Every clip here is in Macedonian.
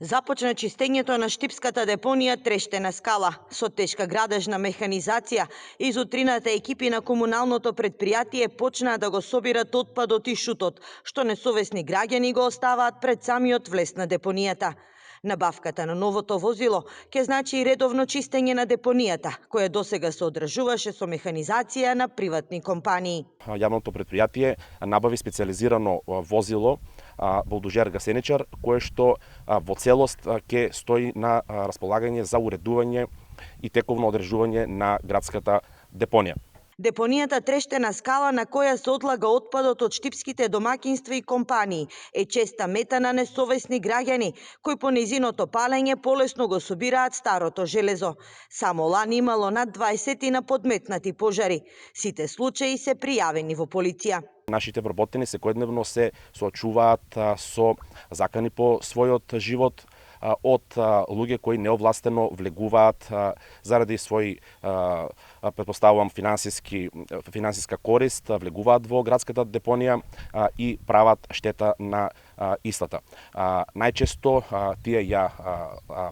Започна чистењето на штипската депонија Трештена скала. Со тешка градежна механизација, из утрината екипи на комуналното предпријатие почнаа да го собират отпадот и шутот, што несовесни граѓани го оставаат пред самиот влез на депонијата. Набавката на новото возило ќе значи и редовно чистење на депонијата, која досега се одржуваше со механизација на приватни компании. Јавното предпријатие набави специјализирано возило булдозер гасеничар, кое што во целост ќе стои на располагање за уредување и тековно одржување на градската депонија. Депонијата Трештена скала, на која се одлага отпадот од штипските домаќинства и компании, е честа мета на несовесни граѓани, кои по нејзиното палење полесно го собираат старото железо. Само лани имало над 20 на подметнати пожари. Сите случаи се пријавени во полиција. Нашите вработени секојдневно се соочуваат со закани по својот живот од луѓе кои неовластено влегуваат заради свој, претпоставувам, финансиска корист, влегуваат во градската депонија и прават штета на истата. Најчесто тие ја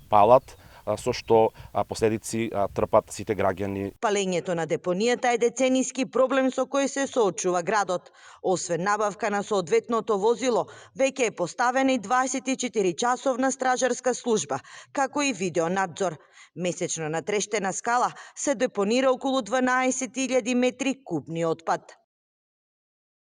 палат, со што последици трпат сите граѓани. Палењето на депонијата е децениски проблем со кој се соочува градот. Освен набавка на соодветното возило, веќе е поставена и 24-часовна стражарска служба, како и видеонадзор. Месечно на Трештена скала се депонира околу 12.000 метри кубни отпад.